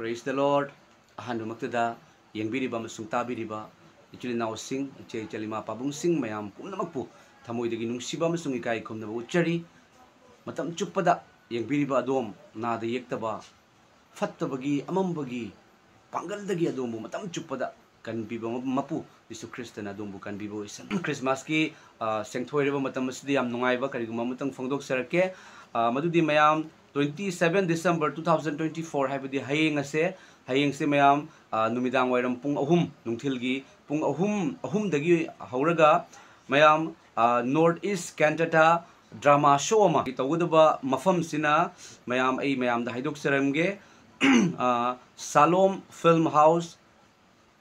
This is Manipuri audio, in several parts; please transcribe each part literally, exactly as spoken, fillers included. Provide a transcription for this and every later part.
Praise the Lord. ꯑꯍꯥꯟꯕꯃꯛꯇꯗ ꯌꯦꯡꯕꯤꯔꯤꯕ ꯑꯃꯁꯨꯡ ꯇꯥꯕꯤꯔꯤꯕ ꯏꯆꯤꯜ ꯏꯅꯥꯎꯁꯤꯡ, ꯏꯆꯦ ꯏꯆꯜ, ꯏꯃꯥ ꯄꯥꯕꯨꯡꯁꯤꯡ ꯃꯌꯥꯝ ꯄꯨꯝꯅꯃꯛꯄꯨ ꯊꯃꯣꯏꯗꯒꯤ ꯅꯨꯡꯁꯤꯕ ꯑꯃꯁꯨꯡ ꯏꯀꯥꯏ ꯈꯨꯝꯅꯕ ꯎꯠꯆꯔꯤ꯫ ꯃꯇꯝ ꯆꯨꯞꯄꯗ ꯌꯦꯡꯕꯤꯔꯤꯕ ꯑꯗꯣꯝ ꯅꯥꯗ ꯌꯦꯛꯇꯕ, ꯐꯠꯇꯕꯒꯤ, ꯑꯃꯝꯕꯒꯤ ꯄꯥꯡꯒꯜꯗꯒꯤ ꯑꯗꯣꯝꯕꯨ ꯃꯇꯝ ꯆꯨꯞꯄꯗ ꯀꯟꯕꯤꯕ ꯃꯄꯨ ꯌꯤꯁꯨ ꯈ꯭ꯔꯤꯁꯇꯅ ꯑꯗꯣꯝꯕꯨ ꯀꯟꯕꯤꯕ ꯑꯣꯏꯁꯅꯨ꯫ ꯈ꯭ꯔꯤꯁꯃꯥꯁꯀꯤ, ꯑ, ꯁꯦꯡꯊꯣꯏꯔꯕ ꯃꯇꯝ ꯑꯁꯤꯗ ꯌꯥꯝ ꯅꯨꯡꯉꯥꯏꯕ ꯀꯔꯤꯒꯨꯝꯕ ꯑꯃꯇꯪ ꯐꯣꯡꯗꯣꯛꯆꯔꯛꯀꯦ꯫ ꯑ, ꯃꯗꯨꯗꯤ ꯃꯌꯥꯝ, twenty seven December two thousand twenty four, ꯍꯥꯏꯕꯗꯤ ꯍꯌꯦꯡ ꯑꯁꯦ, ꯍꯌꯦꯡꯁꯦ ꯃꯌꯥꯝ, ꯑ, ꯅꯨꯃꯤꯗꯥꯡ ꯋꯥꯏꯔꯝ ꯄꯨꯡ ꯑꯍꯨꯝ, ꯅꯨꯡꯊꯤꯜꯒꯤ ꯄꯨꯡ ꯑꯍꯨꯝ, ꯑꯍꯨꯝꯗꯒꯤ ꯍꯧꯔꯒ ꯃꯌꯥꯝ, ꯑ, North East Cantata drama show ꯑꯃ ꯇꯧꯒꯗꯕ ꯃꯐꯝꯁꯤꯅ ꯃꯌꯥꯝ, ꯑꯩ ꯃꯌꯥꯝꯗ ꯍꯥꯏꯗꯣꯛꯆꯔꯝꯒꯦ꯫ ꯑ, Shalom Film House,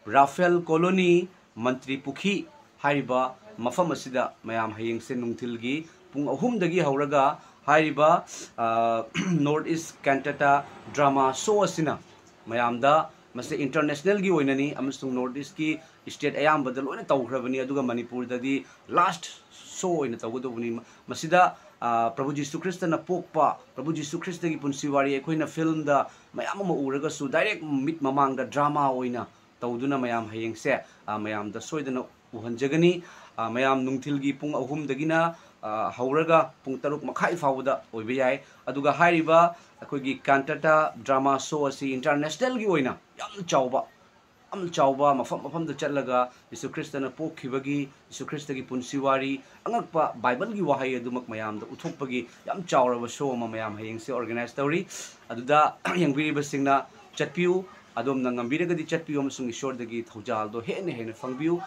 Rafael Colony, ꯃꯟꯇ꯭ꯔꯤ ꯄꯨꯈꯤ ꯍꯥꯏꯔꯤꯕ ꯃꯐꯝ ꯑꯁꯤꯗ ꯃꯌꯥꯝ ꯍꯌꯦꯡꯁꯦ ꯅꯨꯡꯊꯤꯜꯒꯤ ꯄꯨꯡ ꯑꯍꯨꯝꯗꯒꯤ ꯍꯧꯔꯒ ꯍꯥꯏꯔꯤꯕ, ꯑ, North East Cantata drama show ꯑꯁꯤꯅ ꯃꯌꯥꯝꯗ, ꯃꯁꯤ internationalꯒꯤ ꯑꯣꯏꯅꯅꯤ ꯑꯃꯁꯨꯡ North Eastꯀꯤ state ꯑꯌꯥꯝꯕꯗ ꯂꯣꯏꯅ ꯇꯧꯈ꯭ꯔꯕꯅꯤ, ꯑꯗꯨꯒ ꯃꯅꯤꯄꯨꯔꯗꯗꯤ last show ꯑꯣꯏꯅ ꯇꯧꯒꯗꯧꯕꯅꯤ꯫ ꯃꯁꯤꯗ, ꯑ, ꯄ꯭ꯔꯚꯨ ꯖꯤꯁꯨ ꯈ꯭ꯔꯤꯁꯇꯅ ꯄꯣꯛꯄ, ꯄ꯭ꯔꯚꯨ ꯖꯤꯁꯨ ꯈ꯭ꯔꯤꯁꯇꯒꯤ ꯄꯨꯟꯁꯤ ꯋꯥꯔꯤ ꯑꯩꯈꯣꯏꯅ filmꯗ ꯃꯌꯥꯝ ꯑꯃ ꯎꯔꯒꯁꯨ direct ꯃꯤꯠ ꯃꯃꯥꯡꯗ drama ꯑꯣꯏꯅ ꯇꯧꯗꯨꯅ ꯃꯌꯥꯝ ꯍꯌꯦꯡꯁꯦ, ꯑ, ꯃꯌꯥꯝꯗ ꯁꯣꯏꯗꯅ ꯎꯍꯟꯖꯒꯅꯤ꯫ ꯑ, ꯃꯌꯥꯝ ꯅꯨꯡꯊꯤꯜꯒꯤ ꯄꯨꯡ ꯑꯍꯨꯝꯗꯒꯤꯅ, ꯑ, ꯍꯧꯔꯒ ꯄꯨꯡ ꯇꯔꯨꯛ ꯃꯈꯥꯏ ꯐꯥꯎꯕꯗ ꯑꯣꯏꯕ ꯌꯥꯏ꯫ ꯑꯗꯨꯒ ꯍꯥꯏꯔꯤꯕ ꯑꯩꯈꯣꯏꯒꯤ Cantata drama show ꯑꯁꯤ internationalꯒꯤ ꯑꯣꯏꯅ ꯌꯥꯝꯅ ꯆꯥꯎꯕ, ꯌꯥꯝꯅ ꯆꯥꯎꯕ ꯃꯐꯝ ꯃꯐꯝꯗ ꯆꯠꯂꯒ ꯌꯤꯁꯨ ꯈ꯭ꯔꯤꯁꯇꯅ ꯄꯣꯛꯈꯤꯕꯒꯤ, ꯌꯤꯁꯨ ꯈ꯭ꯔꯤꯁꯇꯒꯤ ꯄꯨꯟꯁꯤ ꯋꯥꯔꯤ, ꯑꯉꯛꯄ ꯕꯥꯏꯕꯜꯒꯤ ꯋꯥꯍꯩ ꯑꯗꯨꯃꯛ ꯃꯌꯥꯝꯗ ꯎꯠꯊꯣꯛꯄꯒꯤ ꯌꯥꯝ ꯆꯥꯎꯔꯕ show ꯑꯃ ꯃꯌꯥꯝ ꯍꯌꯦꯡꯁꯦ organize ꯇꯧꯔꯤ꯫ ꯑꯗꯨꯗ ꯌꯦꯡꯕꯤꯔꯤꯕꯁꯤꯡꯅ ꯆꯠꯄꯤꯌꯨ, ꯑꯗꯣꯝꯅ ꯉꯝꯕꯤꯔꯒꯗꯤ ꯆꯠꯄꯤꯌꯨ ꯑꯃꯁꯨꯡ ꯏꯁꯣꯔꯗꯒꯤ ꯊꯧꯖꯥꯜꯗꯣ ꯍꯦꯟꯅ ꯍꯦꯟꯅ ꯐꯪꯕꯤꯌꯨ꯫